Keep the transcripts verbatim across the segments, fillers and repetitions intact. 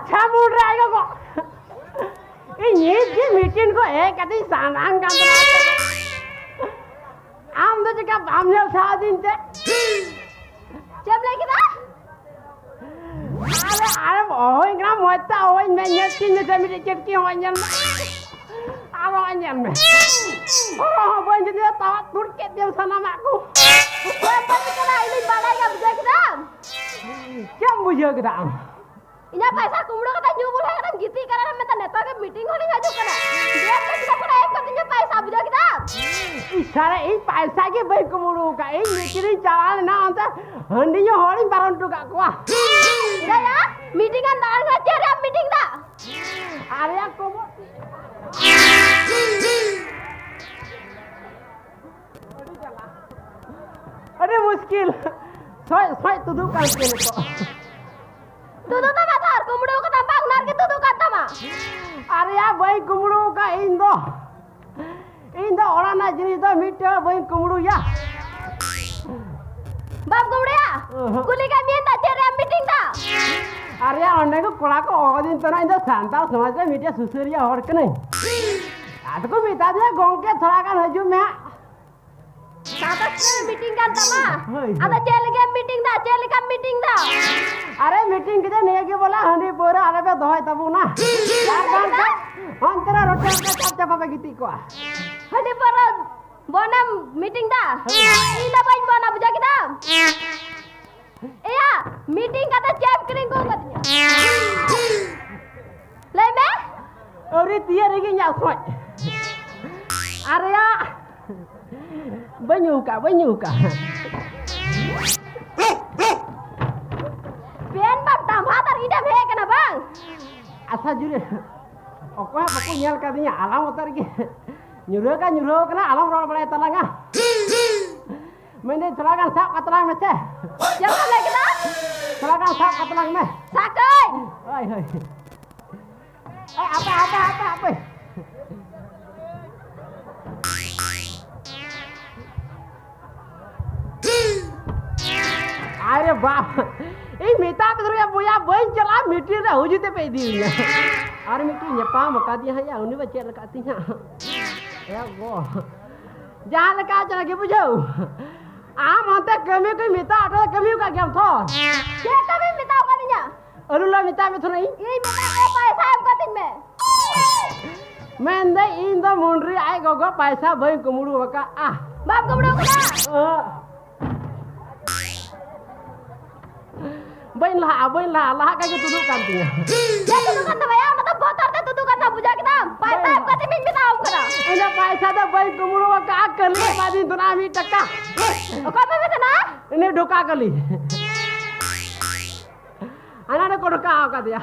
ᱪᱷᱟᱢᱩᱱᱰ ᱨᱮ ᱟᱭᱳ ᱜᱚ᱾ ᱤᱧ ᱱᱤᱛ ᱜᱮ ᱢᱤᱴᱤᱝ ᱠᱚ ᱦᱮᱡ ᱠᱟᱛᱮᱧ ᱥᱟᱱᱟᱢ ᱠᱟᱱ ᱛᱟᱦᱮᱱᱟ᱾ ᱟᱢ ᱫᱚ ᱪᱮᱠᱟ ᱵᱟᱢ ᱧᱮᱞ ᱥᱟᱦᱟᱫᱤᱧ ᱛᱮ? ᱪᱮᱫ ᱮᱢ ᱞᱟᱹᱭ ᱠᱮᱫᱟ? ᱟᱨᱮ, ᱟᱨᱮᱢ ᱚᱦᱚᱧ ᱠᱟᱱᱟ, ᱢᱚᱡᱽ ᱛᱮ ᱚᱦᱚᱧ ᱢᱮ, ᱧᱮᱞ ᱛᱤᱧ ᱢᱮᱥᱮ ᱢᱤᱫᱴᱤᱡ ᱪᱤᱴᱠᱤ ᱦᱚᱸ ᱧᱮᱞ ᱢᱮ᱾ ᱟᱨ ᱦᱚᱸ ᱧᱮᱞ ᱢᱮ᱾ ᱦᱚᱨᱚ ᱦᱚᱸ ᱵᱟᱹᱧ ᱡᱩᱫᱤᱭᱟ, ᱛᱟᱣᱟ ᱛᱩᱲ ᱠᱮᱫ ᱛᱮᱢ ᱥᱟᱱᱟᱢᱟᱜ ᱠᱚ᱾ ᱵᱟᱹᱧ ᱵᱟᱹᱲᱤᱡ ᱠᱟᱱᱟ, ᱤᱧᱤᱧ ᱵᱟᱰᱟᱭ ᱜᱮᱭᱟ, ᱵᱩᱡᱷᱟᱹᱣ ᱠᱮᱫᱟᱢ? ᱪᱮᱫ ᱮᱢ ᱵᱩᱡᱷᱟᱹᱣ ᱠᱮᱫᱟ ᱟᱢ? ᱤᱧᱟᱹᱜ ᱯᱟᱭᱥᱟ ᱠᱩᱢᱵᱽᱲᱩ ᱠᱟᱛᱮ ᱧᱩ ᱵᱩᱞ ᱦᱮᱡ ᱠᱟᱛᱮᱢ ᱜᱤᱛᱤᱡ ᱠᱟᱱᱟ, ᱢᱮᱱᱫᱟ ᱱᱤᱛᱚᱜ ᱜᱮ ᱢᱤᱴᱤᱝ ᱦᱚᱸᱞᱤᱧ ᱦᱤᱡᱩᱜ ᱠᱟᱱᱟ᱾ ᱵᱮᱥ ᱜᱮ ᱪᱮᱫᱟᱜ ᱠᱷᱚᱱᱟᱜ ᱮᱢ ᱠᱟᱛᱤᱧᱟ ᱯᱟᱭᱥᱟ, ᱵᱩᱡᱷᱟᱹᱣ ᱠᱮᱫᱟᱢ? ᱤᱥ ᱥᱟᱞᱟ, ᱤᱧ ᱯᱟᱭᱥᱟ ᱜᱮ ᱵᱟᱹᱧ ᱠᱩᱢᱵᱽᱲᱩ ᱟᱠᱟᱫ, ᱤᱧ ᱢᱤᱴᱤᱝ ᱤᱧ ᱪᱟᱞᱟᱣ ᱞᱮᱱᱟ, ᱚᱱᱛᱮ ᱦᱟᱺᱰᱤ ᱧᱩ ᱦᱚᱲᱤᱧ ᱵᱟᱨᱚᱱ ᱦᱚᱴᱚ ᱠᱟᱜ ᱠᱚᱣᱟ᱾ ᱪᱮᱫ ᱭᱟ? ᱢᱤᱴᱤᱝ ᱮᱢ ᱫᱟᱬᱟᱱ ᱠᱟᱱᱟ, ᱪᱮᱫ ᱨᱮᱭᱟᱜ ᱢᱤᱴᱤᱝ ᱫᱟ? ᱟᱨᱮᱭᱟ ᱠᱚᱢᱚ-, ᱟᱹᱰᱤ ᱢᱩᱥᱠᱤᱞ᱾ ᱥᱚᱡ ᱥᱚᱡ ᱛᱩᱫᱩᱜ ᱠᱟᱱ ᱛᱤᱧᱟ ᱱᱤᱛᱚᱜ᱾ ᱛᱩᱫᱩᱜ ᱛᱟᱢᱟ ᱛᱚ, ᱟᱨ ᱠᱩᱢᱵᱽᱲᱩ ᱠᱟᱫᱟᱢ ᱵᱟᱝ, ᱚᱱᱟ ᱨᱮᱜᱮ ᱛᱩᱫᱩᱜ ᱠᱟᱱ ᱛᱟᱢᱟ᱾ ᱟᱨᱮᱭᱟ, ᱵᱟᱹᱧ ᱠᱩᱢᱵᱽᱲᱩ ᱟᱠᱟᱫ ᱤᱧ ᱫᱚ᱾ ᱤᱧ ᱫᱚ ᱚᱲᱟᱜ ᱨᱮᱱᱟᱜ ᱡᱤᱱᱤᱥ ᱫᱚ ᱢᱤᱫᱴᱮᱱ ᱦᱚᱸ ᱵᱟᱹᱧ ᱠᱩᱢᱵᱽᱲᱩᱭᱟ᱾ ᱵᱟᱢ ᱠᱩᱢᱵᱽᱲᱩᱭᱟ? ᱚᱦᱚᱸ᱾ ᱠᱩᱞᱤ ᱠᱟᱜ ᱢᱤᱭᱟᱹᱧ ᱛᱚ, ᱪᱮᱫ ᱨᱮᱭᱟᱜ ᱢᱤᱴᱤᱝ ᱫᱟ? ᱟᱨᱮᱭᱟ, ᱚᱸᱰᱮ ᱠᱚ ᱠᱚᱲᱟ ᱠᱚ ᱦᱚᱦᱚ ᱫᱤᱧ ᱛᱟᱦᱮᱱᱟ, ᱤᱧ ᱫᱚ ᱥᱟᱱᱛᱟᱲ ᱥᱚᱢᱟᱡᱽ ᱨᱮ ᱢᱤᱫᱴᱮᱱ ᱥᱩᱥᱟᱹᱨᱤᱭᱟᱹ ᱦᱚᱲ ᱠᱟᱹᱱᱟᱹᱧ᱾ ᱟᱫᱚ ᱠᱚ ᱢᱮᱛᱟ ᱫᱤᱧᱟ, "ᱜᱚᱝᱠᱮ, ᱛᱷᱚᱲᱟ ᱜᱟᱱ ᱦᱤᱡᱩᱜ ᱢᱮ ᱦᱟᱸᱜ᱾" ᱥᱟᱶᱛᱟ ᱥᱩᱥᱟᱹᱨ ᱢᱤᱴᱤᱝ ᱠᱟᱱ ᱛᱟᱢᱟ? ᱦᱳᱭ, ᱦᱳᱭ᱾ ᱟᱫᱚ ᱪᱮᱫ ᱞᱟᱹᱜᱤᱫ ᱮᱢ ᱢᱤᱴᱤᱝ ᱫᱟ? ᱪᱮᱫ ᱞᱮᱠᱟᱢ ᱢᱤᱴᱤᱝ ᱫᱟ? ᱟᱨᱮ, ᱢᱤᱴᱤᱝ ᱠᱮᱫᱟ ᱱᱤᱭᱟᱹ ᱜᱮ ᱵᱚᱞᱮ, ᱦᱟᱺᱰᱤ ᱯᱟᱹᱣᱨᱟᱹ ᱟᱞᱚ ᱯᱮ ᱫᱚᱦᱚᱭ ᱛᱟᱵᱚᱱᱟ᱾ ᱟᱨ ᱵᱟᱝᱠᱷᱟᱱ ᱚᱱᱛᱮ ᱨᱮ ᱨᱚᱴᱮ ᱨᱚᱴᱮ ᱪᱟᱯ ᱪᱟᱯᱟ ᱯᱮ ᱜᱤᱛᱤᱡ ᱠᱚᱜᱼᱟ᱾ ᱦᱟᱺᱰᱤ ᱯᱟᱹᱣᱨᱟᱹ ᱵᱚᱱᱫᱮᱢ ᱢᱤᱴᱤᱝ ᱫᱟ? ᱦᱳᱭ᱾ ᱤᱧ ᱫᱚ ᱵᱟᱹᱧ ᱵᱚᱱᱟ, ᱵᱩᱡᱷᱟᱹᱣ ᱠᱮᱫᱟᱢ? ᱮᱭᱟ, ᱢᱤᱴᱤᱝ ᱠᱟᱛᱮ ᱪᱮᱫ ᱮᱢ ᱠᱤᱨᱤᱧ ᱟᱹᱜᱩ ᱠᱟᱫᱤᱧᱟ? ᱞᱟᱹᱭ ᱢᱮ᱾ ᱟᱹᱣᱨᱤ ᱛᱤᱭᱟᱹᱜ ᱨᱮᱜᱮ ᱤᱧᱟᱹᱜ ᱥᱚᱡ᱾ ᱟᱨᱮᱭᱟ, ᱵᱟᱹᱧ ᱧᱩ ᱠᱟᱜ, ᱵᱟᱹᱧ ᱧᱩ ᱠᱟᱜ᱾ ᱯᱮᱱ ᱵᱟᱢ ᱴᱟᱢᱦᱟ ᱛᱟᱨ ᱤᱧ ᱴᱷᱮᱱ ᱦᱮᱡ ᱠᱟᱱᱟ ᱵᱟᱝ? ᱟᱪᱪᱷᱟ, ᱡᱩᱨᱮ, ᱚᱠᱚᱭ ᱦᱚᱸ ᱵᱟᱠᱚ ᱧᱮᱞ ᱠᱟᱫᱤᱧᱟ, ᱟᱞᱟᱝ ᱩᱛᱟᱹᱨ ᱜᱮ᱾ ᱧᱩᱨᱦᱟᱹ ᱠᱟ ᱧᱩᱨᱦᱟᱹ ᱠᱟᱱᱟ, ᱟᱞᱚᱢ ᱨᱚᱲ ᱵᱟᱲᱟᱭ ᱛᱟᱞᱟᱝᱟ᱾ ᱢᱮᱱᱫᱟᱹᱧ, ᱛᱷᱚᱲᱟ ᱜᱟᱱ ᱥᱟᱵ ᱠᱟᱛᱞᱟᱝ ᱢᱮᱥᱮ᱾ ᱪᱮᱫ ᱮᱢ ᱞᱟᱹᱭ ᱠᱮᱫᱟ? ᱛᱷᱚᱲᱟ ᱜᱟᱱ ᱥᱟᱵ ᱠᱟᱛᱞᱟᱝ ᱢᱮ᱾ ᱥᱟᱠᱟᱹᱧ᱾ ᱦᱳᱭ, ᱦᱳᱭ᱾ ᱮ, ᱟᱯᱮ, ᱟᱯᱮ, ᱟᱯᱮ, ᱟᱯᱮ᱾ ᱟᱨᱮ ᱵᱟᱯ, ᱤᱧ ᱢᱮᱛᱟ ᱯᱮ ᱫᱚ ᱵᱚᱭᱟ, ᱵᱟᱹᱧ ᱪᱟᱞᱟᱜᱼᱟ, ᱢᱤᱴᱤᱝ ᱨᱮ ᱦᱩᱡᱩ ᱛᱮᱯᱮ ᱤᱫᱤᱭᱤᱧᱟ᱾ ᱟᱨ ᱢᱤᱫᱴᱤᱡ ᱧᱟᱯᱟᱢ ᱟᱠᱟᱫᱮᱭᱟ ᱦᱟᱸᱜ ᱭᱟ, ᱩᱱᱤ ᱵᱟ ᱪᱮᱫ ᱞᱮᱠᱟ ᱛᱤᱧ ᱦᱟᱸᱜ᱾ ᱮ ᱜᱚ, ᱡᱟᱦᱟᱸ ᱞᱮᱠᱟ ᱪᱟᱞᱟᱜ ᱜᱮ ᱵᱩᱡᱷᱟᱹᱣ᱾ ᱟᱢ ᱚᱱᱛᱮ ᱠᱟᱹᱢᱤ ᱠᱚᱧ ᱢᱮᱛᱟ ᱚᱴᱚ, ᱠᱟᱹᱢᱤ ᱟᱠᱟᱫ ᱜᱮᱭᱟᱢ ᱛᱚ᱾ ᱪᱮᱫ ᱠᱟᱹᱢᱤᱢ ᱢᱮᱛᱟᱣ ᱠᱟᱫᱤᱧᱟ? ᱟᱹᱞᱩ ᱞᱮ ᱢᱮᱛᱟᱭ ᱢᱮ ᱛᱷᱚᱨᱟ ᱤᱧ᱾ ᱤᱧ ᱢᱮᱛᱟᱭ ᱢᱮ ᱯᱟᱭᱥᱟ ᱮᱢ ᱠᱟᱹᱛᱤᱧ ᱢᱮ᱾ ᱢᱮᱱᱫᱟᱹᱧ ᱤᱧ ᱫᱚ ᱢᱩᱱᱰᱨᱤ ᱟᱡ ᱜᱚᱜᱚ ᱯᱟᱭᱥᱟ ᱵᱟᱹᱧ ᱠᱩᱢᱵᱽᱲᱩ ᱟᱠᱟᱫᱼᱟ᱾ ᱵᱟᱢ ᱠᱩᱢᱵᱽᱲᱩ ᱟᱠᱟᱫᱟ? ᱚ᱾ ᱵᱟᱹᱧ ᱞᱟᱦᱟᱜᱼᱟ, ᱵᱟᱹᱧ ᱞᱟᱦᱟᱜᱼᱟ, ᱞᱟᱦᱟᱜ ᱠᱷᱟᱡ ᱜᱮ ᱛᱩᱫᱩᱜ ᱠᱟᱱ ᱛᱤᱧᱟ᱾ ᱪᱮᱫ ᱛᱩᱫᱩᱜ ᱠᱟᱱ ᱛᱟᱢᱟ ᱭᱟ? ᱚᱱᱟ ᱫᱚ ᱵᱚᱛᱚᱨ ᱛᱮ ᱛᱩᱫᱩᱜ ᱠᱟᱱ ᱛᱟᱢᱟ, ᱵᱩᱡᱷᱟᱹᱣ ᱠᱮᱫᱟᱢ? ᱯᱟᱭᱥᱟ ᱮᱢ ᱠᱟᱹᱛᱤᱧ ᱢᱮᱧ ᱢᱮᱛᱟᱣᱟᱢ ᱠᱟᱱᱟ᱾ ᱤᱧ ᱫᱚ ᱯᱟᱭᱥᱟ ᱫᱚ ᱵᱟᱹᱧ ᱠᱩᱢᱵᱽᱲᱩ ᱟᱠᱟᱫᱼᱟ, ᱠᱷᱟᱹᱞᱤ ᱮᱢᱟᱫᱤᱧ ᱛᱟᱦᱮᱱᱟ ᱢᱤᱫ ᱴᱟᱠᱟ᱾ ᱚᱠᱚᱭ ᱯᱮ ᱢᱮᱛᱟᱱᱟ? ᱩᱱᱤ ᱰᱷᱚᱠᱟ ᱠᱟᱹᱞᱤ᱾ ᱦᱟᱱᱟ ᱨᱮ ᱠᱚ ᱰᱷᱚᱠᱟ ᱟᱠᱟᱫᱮᱭᱟ᱾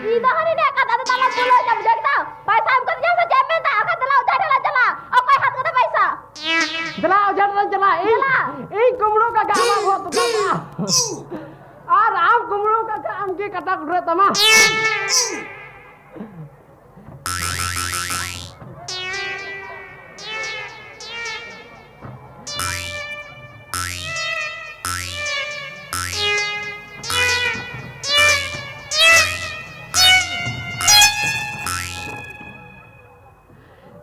ᱤᱧ ᱫᱚ ᱦᱟᱹᱱᱤ ᱱᱤᱭᱟᱹ ᱠᱟᱛᱷᱟ ᱛᱮ ᱛᱟᱞᱟᱧ ᱵᱩᱞᱟᱹᱣ ᱮᱱᱟ, ᱵᱩᱡᱷᱟᱹᱣ ᱠᱮᱫᱟᱢ? ᱯᱟᱭᱥᱟ ᱮᱢ ᱠᱟᱹᱛᱤᱧᱟᱢ ᱥᱮ ᱪᱮᱫ ᱮᱢ ᱢᱮᱱᱫᱟ? ᱟᱨ ᱵᱟᱠᱷᱟᱡ ᱫᱮᱞᱟ ᱚᱡᱷᱟ ᱴᱷᱮᱱ ᱞᱟᱝ ᱪᱟᱞᱟᱜᱼᱟ᱾ ᱚᱠᱚᱭ ᱦᱟᱛ ᱠᱟᱫᱟ ᱯᱟᱭᱥᱟ? ᱫᱮᱞᱟ ᱚᱡᱷᱟ ᱴᱷᱮᱱ ᱞᱟᱝ ᱪᱟᱞᱟᱜᱼᱟ᱾ ᱤᱧ, ᱫᱮᱞᱟ᱾ ᱤᱧ ᱠᱩᱢᱵᱽᱲᱩ ᱠᱟᱜ ᱜᱮ ᱟᱢᱟᱜ ᱵᱚᱦᱚᱜ ᱛᱚᱯᱟᱜᱼᱟ᱾ ᱟᱨ ᱟᱢ ᱠᱩᱢᱵᱽᱲᱩ ᱠᱟᱜ ᱠᱷᱟᱡ ᱟᱢ ᱜᱮ ᱠᱟᱴᱟ ᱠᱩᱴᱨᱟᱹᱜ ᱛᱟᱢᱟ᱾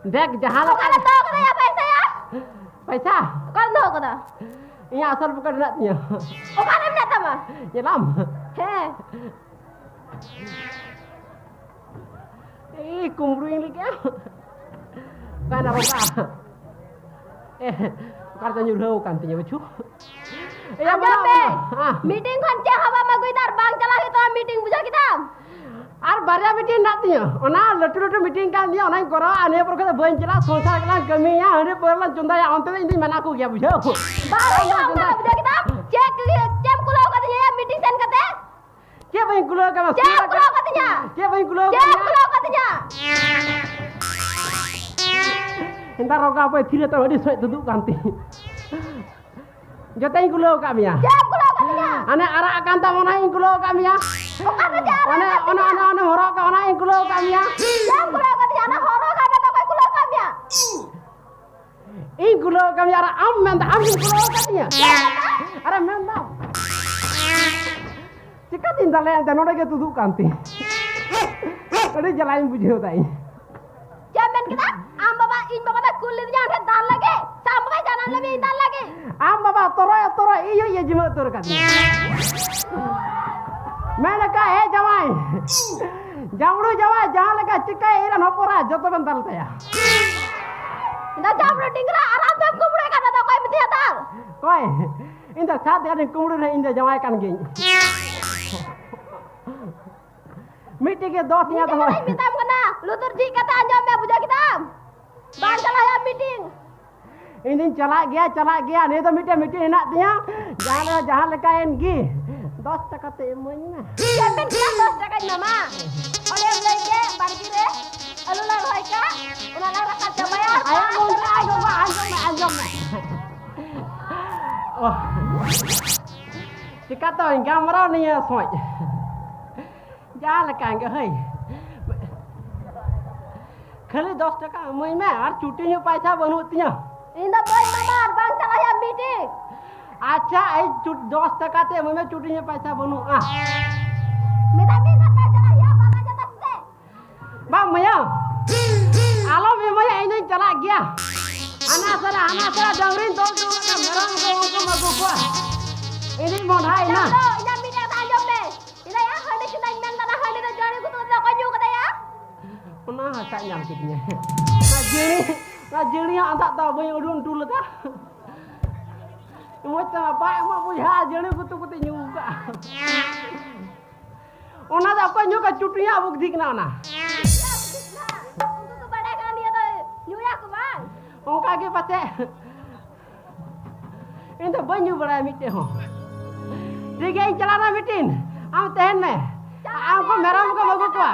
ᱫᱮᱠ, ᱡᱟᱦᱟᱸ ᱞᱮᱠᱟ ᱚᱠᱟᱨᱮᱢ ᱫᱚᱦᱚ ᱠᱟᱫᱟ ᱭᱟ ᱯᱟᱭᱥᱟ ᱭᱟ? ᱯᱟᱭᱥᱟ? ᱚᱠᱟᱨᱮᱢ ᱫᱚᱦᱚ ᱠᱟᱫᱟ? ᱤᱧᱟᱹᱜ ᱟᱥᱚᱞ ᱯᱚᱠᱮᱴ ᱢᱮᱱᱟᱜ ᱛᱤᱧᱟᱹ᱾ ᱚᱠᱟᱨᱮ ᱢᱮᱱᱟᱜ ᱛᱟᱢᱟ? ᱧᱮᱞᱟᱢ? ᱦᱮᱸ᱾ ᱮᱭ, ᱠᱩᱢᱵᱽᱲᱩᱭᱤᱧ ᱞᱟᱹᱜᱤᱫ᱾ ᱚᱠᱟᱭᱮᱱᱟ ᱵᱟᱵᱟ? ᱮ, ᱚᱠᱟ ᱨᱮᱪᱚ ᱧᱩᱨᱦᱟᱹᱣ ᱟᱠᱟᱱ ᱛᱤᱧᱟᱹ, ᱵᱩᱡᱷᱟᱹᱣ? ᱮᱭᱟ, ᱟᱸᱡᱚᱢ ᱵᱟᱵᱟ, ᱢᱮ᱾ ᱵᱟᱵᱟ᱾ ᱦᱮᱸ᱾ ᱢᱤᱴᱤᱝ ᱠᱷᱚᱱ ᱪᱮᱫ ᱦᱚᱸ ᱵᱟᱢ ᱟᱹᱜᱩᱭᱮᱫᱟ ᱟᱨ ᱵᱟᱝ ᱪᱟᱞᱟᱣ ᱦᱩᱭᱩᱜ ᱛᱟᱢᱟ ᱢᱤᱴᱤᱝ, ᱵᱩᱡᱷᱟᱹᱣ ᱠᱮᱫᱟᱢ? ᱟᱨ ᱵᱟᱨᱭᱟ ᱢᱤᱴᱤᱝ ᱢᱮᱱᱟᱜ ᱛᱤᱧᱟᱹ, ᱚᱱᱟ ᱞᱟᱹᱴᱩ ᱞᱟᱹᱴᱩ ᱢᱤᱴᱤᱝ ᱠᱟᱱ ᱛᱤᱧᱟᱹ, ᱚᱱᱟᱧ ᱠᱚᱨᱟᱣᱟ᱾ ᱟᱨ ᱱᱤᱭᱟᱹ ᱯᱚᱨ ᱠᱷᱚᱱ ᱫᱚ ᱵᱟᱹᱧ ᱪᱟᱞᱟᱜᱼᱟ, ᱥᱚᱝᱥᱟᱨ ᱜᱮᱞᱟᱝ ᱠᱟᱹᱢᱤᱭᱟ, ᱦᱟᱺᱰᱤ ᱯᱟᱹᱣᱨᱟᱹ ᱞᱟᱝ ᱪᱚᱸᱫᱟᱭᱟ, ᱚᱱᱛᱮ ᱫᱚ ᱤᱧ ᱫᱚᱧ ᱢᱟᱱᱟ ᱠᱚᱜᱮᱭᱟ, ᱵᱩᱡᱷᱟᱹᱣ? ᱵᱟᱝ ᱦᱩᱭᱩᱜᱼᱟ, ᱚᱱᱠᱟ ᱫᱚ, ᱵᱩᱡᱷᱟᱹᱣ ᱠᱮᱫᱟᱢ? ᱪᱮᱫ, ᱪᱮᱫ ᱮᱢ ᱠᱩᱞᱟᱹᱣ ᱠᱟᱫᱤᱧᱟ ᱭᱟ ᱢᱤᱴᱤᱝ ᱥᱮᱱ ᱠᱟᱛᱮ? ᱪᱮᱫ ᱵᱟᱹᱧ ᱠᱩᱞᱟᱹᱣ ᱠᱟᱢᱟ? ᱪᱮᱫ ᱮᱢ ᱠᱩᱞᱟᱹᱣ ᱠᱟᱫᱤᱧᱟ? ᱪᱮᱫ ᱵᱟᱹᱧ ᱠᱩᱞᱟᱹᱣ ᱪᱮᱫ ᱮᱢ ᱠᱟᱢᱟ? ᱠᱩᱞᱟᱹᱣ ᱠᱟᱫᱤᱧᱟ? ᱮᱱᱫᱟ ᱨᱚᱜᱟ ᱵᱟᱹᱭ ᱛᱷᱤᱨ ᱦᱟᱛᱟᱲ, ᱟᱹᱰᱤ ᱥᱚᱡ ᱛᱩᱫᱩᱜ ᱠᱟᱱ ᱛᱤᱧ᱾ ᱡᱚᱛᱚᱧ ᱠᱩᱞᱟᱹᱣ ᱠᱟᱜ ᱢᱮᱭᱟ᱾ ᱪᱮᱫ ᱮᱢ ᱠᱩᱞᱟᱹᱣ ᱠᱟᱫᱤᱧᱟ? ᱦᱟᱱᱮ ᱟᱨᱟᱜ ᱟᱠᱟᱱ ᱛᱟᱢ, ᱚᱱᱟᱧ ᱠᱩᱞᱟᱹᱣ ᱠᱟᱜ ᱢᱮᱭᱟ᱾ ᱚᱠᱟ ᱨᱮ ᱪᱮᱫ ᱟᱨᱟᱜ ᱚᱱᱮ, ᱟᱠᱟᱱ ᱚᱱᱮ, ᱛᱤᱧᱟ? ᱚᱱᱮ, ᱚᱱᱮᱢ ᱦᱚᱨᱚᱜ ᱠᱟᱜ, ᱚᱱᱟᱧ ᱠᱩᱞᱟᱹᱣ ᱠᱟᱜ ᱢᱮᱭᱟ᱾ ᱪᱮᱫ ᱮᱢ ᱠᱩᱞᱟᱹᱣ ᱠᱟᱫᱤᱧᱟ? ᱚᱱᱟ ᱦᱚᱨᱚᱜ ᱠᱟᱜ ᱢᱮ, ᱚᱠᱚᱭ ᱠᱩᱞᱟᱹᱣ ᱠᱟᱜ ᱢᱮᱭᱟ? ᱤᱧ ᱠᱩᱞᱟᱹᱣ ᱠᱟᱜ ᱢᱮᱭᱟ, ᱟᱨ ᱟᱢ ᱢᱮᱱᱫᱟ ᱟᱢ ᱜᱮᱢ ᱠᱩᱞᱟᱹᱣ ᱠᱟᱫᱤᱧᱟ᱾ ᱪᱮᱫ ᱮᱢ ᱢᱮᱱᱫᱟ? ᱟᱨᱮ ᱢᱮᱱᱫᱟᱢ, ᱪᱤᱠᱟᱹᱛᱤᱧ ᱫᱟᱞᱮᱭᱟ ᱮᱱᱛᱮ, ᱱᱚᱰᱮ ᱜᱮ ᱛᱩᱫᱩᱜ ᱠᱟᱱ ᱛᱤᱧ᱾ ᱟᱹᱰᱤ ᱡᱟᱞᱟᱧ ᱵᱩᱡᱷᱟᱹᱣ ᱫᱟ ᱤᱧ᱾ ᱪᱮᱫ ᱮᱢ ᱢᱮᱱ ᱠᱮᱫᱟ? ᱟᱢ ᱵᱟᱵᱟ, ᱤᱧ ᱵᱟᱵᱟ ᱫᱚ ᱠᱩᱞ ᱞᱤᱫᱤᱧᱟ ᱚᱸᱰᱮ ᱫᱟᱞ ᱞᱟᱹᱜᱤᱫ? ᱥᱮ ᱟᱢ ᱵᱟᱵᱟᱭ ᱡᱟᱱᱟᱢ ᱞᱮᱫ ᱢᱮᱭᱟ ᱤᱧ ᱫᱟᱞ ᱞᱟᱹᱜᱤᱫ? ᱟᱢ ᱵᱟᱵᱟ ᱛᱚᱨᱚᱡ ᱛᱚᱨᱚᱡ ᱤᱧ ᱦᱚᱸ ᱤᱭᱟᱹ ᱡᱤᱢᱟᱹ ᱩᱛᱟᱹᱨ ᱠᱟᱫᱤᱧᱟ᱾ ᱢᱮᱱ ᱞᱮᱠᱟ, ᱮ ᱡᱟᱶᱟᱭ, ᱡᱟᱢᱲᱩ ᱡᱟᱶᱟᱭ ᱡᱟᱦᱟᱸ ᱞᱮᱠᱟ ᱪᱤᱠᱟᱹᱭ ᱤᱧ ᱨᱮᱱ ᱦᱚᱯᱚᱱ ᱮᱨᱟ ᱡᱚᱛᱚ ᱵᱮᱱ ᱫᱟᱞ ᱛᱟᱭᱟ᱾ ᱤᱧ ᱫᱚ ᱡᱟᱢᱲᱩ ᱰᱤᱝᱨᱟ ᱟᱨ ᱟᱢ ᱫᱚᱢ ᱠᱩᱢᱵᱽᱲᱩᱭ ᱠᱟᱱᱟ, ᱫᱚ ᱚᱠᱚᱭ ᱢᱮᱛᱟᱭᱟ ᱫᱟᱞ? ᱚᱠᱚᱭ? ᱤᱧ ᱫᱚ ᱥᱟᱛ ᱜᱟᱱᱤᱧ ᱠᱩᱢᱵᱽᱲᱩ ᱨᱮᱦᱚᱸ ᱤᱧ ᱫᱚ ᱡᱟᱶᱟᱭ ᱠᱟᱱ ᱜᱤᱭᱟᱹᱧ᱾ ᱢᱤᱫᱴᱮᱡ ᱜᱮ ᱫᱚᱥ ᱤᱧ ᱤᱧᱟᱹᱜ ᱫᱚ ᱫᱚᱦᱚ᱾ ᱤᱧ ᱢᱮᱛᱟᱢ ᱠᱟᱱᱟ, ᱞᱩᱛᱩᱨ ᱡᱷᱤᱡ ᱠᱟᱛᱮ ᱟᱸᱡᱚᱢ ᱢᱮ, ᱵᱩᱡᱷᱟᱹᱣ ᱠᱮᱫᱟᱢ? ᱵᱟᱝ ᱪᱟᱞᱟᱜ ᱦᱩᱭᱩᱜᱼᱟ meeting᱾ ᱤᱧ ᱫᱚᱧ ᱪᱟᱞᱟᱜ ᱜᱮᱭᱟ, ᱪᱟᱞᱟᱜ ᱜᱮᱭᱟ᱾ ᱱᱤᱭᱟᱹ ᱫᱚ ᱢᱤᱫᱴᱮᱡ meeting ᱦᱮᱱᱟᱜ ᱛᱤᱧᱟ᱾ ᱡᱟᱦᱟᱸ ᱞᱮᱠᱟ, ᱡᱟᱦᱟᱸ ᱞᱮᱠᱟᱭᱮᱱ ᱜᱮ, ᱫᱚᱥ ᱴᱟᱠᱟ ᱛᱮ ᱤᱢᱟᱹᱧ ᱢᱮ᱾ ᱪᱮᱫ ᱵᱮᱱ ᱠᱷᱟᱱ ᱫᱚᱥ ᱴᱟᱠᱟᱧ ᱮᱢᱟᱢᱟ? ᱚᱱᱮᱢ ᱞᱟᱹᱭ ᱠᱮᱫ, ᱵᱟᱲᱜᱮ ᱨᱮ ᱟᱹᱞᱩ ᱞᱮ ᱨᱚᱦᱚᱭ ᱠᱟᱜ, ᱚᱱᱟ ᱞᱮ ᱨᱟᱠᱟᱵ ᱪᱟᱵᱟᱭᱟ᱾ ᱟᱭᱳ, ᱵᱟᱝ ᱜᱚᱢᱠᱮ, ᱟᱭᱳ, ᱜᱚᱢᱠᱮ, ᱟᱸᱡᱚᱢ ᱢᱮ, ᱟᱸᱡᱚᱢ ᱢᱮ᱾ ᱚ᱾ ᱪᱤᱠᱟᱹᱛᱮ ᱜᱟᱞᱢᱟᱨᱟᱣ ᱱᱤᱭᱟᱹ ᱥᱚᱢᱚᱭ? ᱡᱟᱦᱟᱸ ᱞᱮᱠᱟ ᱜᱮ ᱦᱳᱭ᱾ ᱠᱷᱟᱹᱞᱤ ᱫᱚᱥ ᱴᱟᱠᱟ ᱤᱢᱟᱹᱧ ᱢᱮ ᱟᱨ ᱪᱩᱴᱤ ᱧᱚᱜ ᱯᱟᱭᱥᱟ ᱵᱟᱹᱱᱩᱜ ᱛᱤᱧᱟᱹ᱾ ᱤᱧ ᱫᱚ ᱵᱟᱹᱧ ᱮᱢᱟᱢᱟ ᱟᱨ ᱵᱟᱝ ᱪᱟᱞᱟᱜ ᱦᱩᱭᱩᱜᱼᱟ meeting᱾ ᱟᱪᱪᱷᱟ, ᱮᱭ ᱪᱩᱴ-, ᱫᱚᱥ ᱴᱟᱠᱟ ᱛᱮ ᱤᱢᱟᱹᱧ ᱢᱮ, ᱪᱩᱴᱤ ᱧᱚᱜ ᱯᱟᱭᱥᱟ ᱵᱟᱹᱱᱩᱜᱼᱟ᱾ ᱢᱮᱛᱟᱭ ᱢᱮ ᱱᱟᱦᱟᱜ ᱵᱟᱝ ᱪᱟᱞᱟᱜ ᱦᱩᱭᱩᱜᱼᱟ, ᱵᱟᱝ ᱟᱸᱡᱚᱢ ᱫᱟ ᱥᱮ? ᱵᱟᱝ ᱢᱟᱭᱟ, ᱟᱞᱚᱢ ᱤᱢᱟᱹᱧᱟ, ᱤᱧ ᱫᱚᱧ ᱪᱟᱞᱟᱜ ᱜᱮᱭᱟ᱾ ᱦᱟᱱᱟ ᱥᱟᱨᱟ, ᱦᱟᱱᱟ ᱥᱟᱨᱟ ᱰᱟᱝᱨᱤᱧ ᱛᱚᱞ ᱦᱚᱴᱚ ᱠᱟᱜ ᱠᱚᱣᱟ, ᱢᱮᱨᱚᱢ ᱠᱚ ᱩᱱᱠᱩᱢ ᱟᱹᱜᱩ ᱠᱚᱣᱟ᱾ ᱤᱧ ᱫᱚᱧ ᱢᱚᱸᱰᱷᱟᱭᱮᱱᱟ᱾ ᱪᱟᱸᱫᱚ, ᱤᱧᱟᱹᱜ ᱢᱤᱫᱴᱮᱡ ᱠᱟᱛᱷᱟ ᱟᱸᱡᱚᱢ ᱢᱮ᱾ ᱤᱧ ᱫᱚ ᱭᱟ ᱦᱟᱺᱰᱤ ᱪᱚᱸᱫᱟᱧ ᱢᱮᱱ ᱫᱟ, ᱚᱱᱟ ᱦᱟᱺᱰᱤ ᱫᱚ ᱡᱟᱹᱲᱤ ᱜᱷᱩᱴᱩ ᱠᱟᱛᱮ ᱚᱠᱚᱭ ᱧᱩ ᱠᱟᱫᱟᱭᱟ? ᱚᱱᱟ ᱦᱟᱥᱟ ᱧᱟᱢ ᱠᱤᱫᱤᱧᱟ᱾ ᱚᱱᱟ ᱡᱟᱹᱲᱤ, ᱚᱱᱟ ᱡᱟᱹᱲᱤ ᱦᱚᱸ ᱟᱸᱫᱟᱜ ᱫᱚ ᱵᱟᱹᱧ ᱩᱰᱩᱝ ᱦᱚᱴᱚ ᱞᱮᱫᱟ᱾ ᱢᱚᱡᱽ ᱛᱮ ᱵᱟᱭ ᱮᱢᱚᱜ ᱵᱩᱡᱷᱟᱹᱜᱼᱟ, ᱡᱟᱹᱲᱤ ᱜᱷᱩᱴᱩ ᱠᱟᱛᱮ ᱧᱩ ᱠᱟᱜᱼᱟ᱾ ᱚᱱᱟ ᱫᱚ ᱚᱠᱚᱭ ᱧᱩ ᱠᱟᱜ? ᱪᱩᱴᱤᱭᱟᱹ ᱵᱩᱫᱷᱤ ᱠᱟᱱᱟ ᱚᱱᱟ᱾ ᱩᱱᱠᱩ ᱠᱚ ᱵᱟᱲᱟᱭ ᱠᱟᱱᱟ ᱱᱤᱭᱟᱹ ᱫᱚ ᱧᱩᱭᱟ ᱠᱚ ᱵᱟᱝ? ᱚᱱᱠᱟ ᱜᱮ ᱯᱟᱥᱮᱡ᱾ ᱤᱧ ᱫᱚ ᱵᱟᱹᱧ ᱧᱩ ᱵᱟᱲᱟᱭᱟ ᱢᱤᱫᱴᱮᱡ ᱦᱚᱸ᱾ ᱴᱷᱤᱠ ᱜᱮᱭᱟ, ᱤᱧ ᱪᱟᱞᱟᱜ ᱨᱮᱱᱟᱜ meeting᱾ ᱟᱢ ᱛᱟᱦᱮᱱ ᱢᱮ᱾ ᱟᱢ ᱠᱚ ᱢᱮᱨᱚᱢ ᱠᱚᱢ ᱟᱹᱜᱩ ᱠᱚᱣᱟ᱾